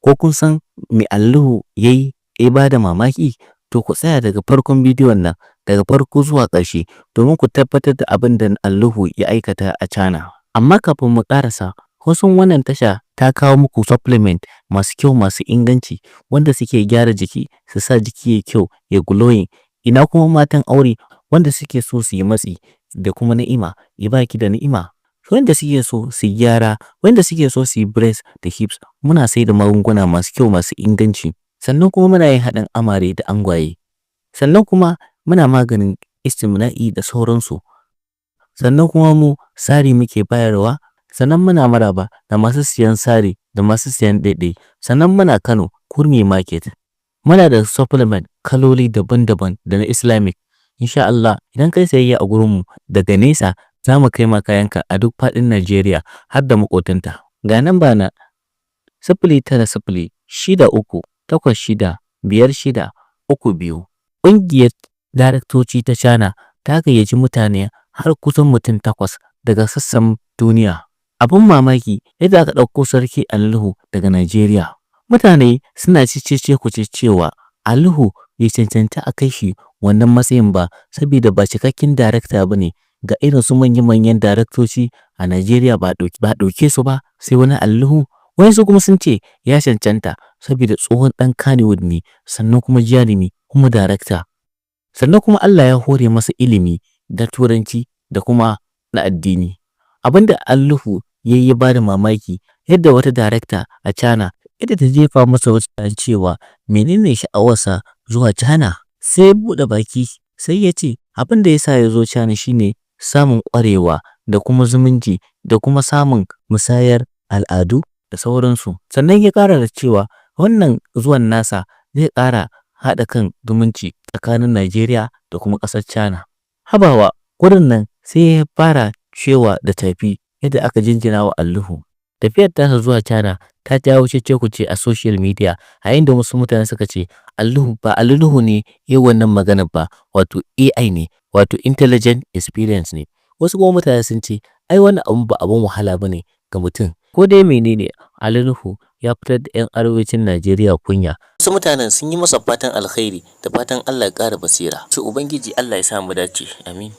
Ko kun san me Ali Nuhu ya yi ya ba da mamaki? To ku tsaya daga farkon bidiyon nan, daga farko zuwa ƙarshe, domin ku tabbatar da abin da Ali Nuhu ya aikata a China. Amma kafin mu ƙarasa, kun san wannan tasha ta kawo muku supplement masu kyau, masu inganci, wanda suke gyara jiki, su sa jiki yayi kyau, ya glowing. Ina kuma matan aure wanda suke so su yi matsi da kuma ni'ima, ya baki da ni'ima. Wanda suke so su yi gyara, wanda suke so su yi breast da hips, muna sai da magunguna masu kyau, masu inganci. Sannan kuma muna yin haɗin amare da angwaye. Sannan kuma muna maganin istimna'i da sauransu. Sannan kuma mu sari muke bayarwa. Sannan muna maraba da masu siyan sari da masu siyan ɗaiɗai. Sannan muna Kano, Kurmi Market. Muna da supplement kaloli daban-daban da na Islamic. Insha Allah, idan kai sayayya a gurinmu daga nesa, za mu kai ma kayanka a duk faɗin Najeriya har da maƙotanta. Ga namba na: 09063865632. Ƙungiyar daraktoci ta China ta gayyaci mutane har kusan mutum takwas daga sassan duniya. Abin mamaki, yadda aka ɗauko Sarki Ali Nuhu daga Najeriya. Mutane suna cece-kuce cewa Ali Nuhu bai cancanci a kai shi wannan matsayin ba, saboda ba cikakken darakta ba ne. Ga irin su manya-manyan daraktoci a Najeriya ba a ɗauke su ba, sai wani Ali Nuhu. Waɗansu kuma sun ce ya cancanta saboda tsohon ɗan Kannywood ne, sannan kuma jarumi, kuma darakta. Sannan kuma Allah ya hore masa ilimi da Turanci da kuma na addini. Abin da Ali Nuhu ya yi ya ba da mamaki, yadda wata darakta a China, yadda ta jefa masa wata cewa menene sha'awarsa zuwa China. Sai ya buɗe baki, sai ya ce abin da ya sa ya zo China shine samun ƙwarewa da kuma zumunci da kuma samun musayar al'adu da sauransu. Sannan ya ƙara da cewa wannan zuwan nasa zai ƙara haɗa kan zumunci tsakanin Najeriya da kuma ƙasar China. Habawa, gurin nan sai ya fara shewa da tafi yadda aka jinjina wa Ali Nuhu. Tafiyar tasa zuwa China ta jawo cece-kuce a social media, a inda wasu mutane suka ce Ali Nuhu ba Ali Nuhu ne ya yi wannan maganar ba, wato AI ne, wato intelligent experience ne. Wasu kuma mutane sun ce ai wannan abun ba abun wahala ba ne ga mutum. Ko dai menene, Ali Nuhu ya fitar da 'yan arewacin Najeriya kunya. Wasu mutanen sun yi masa fatan alkhairi da fatan Allah ya ƙara basira. To Ubangiji Allah ya sa mu dace. Amin.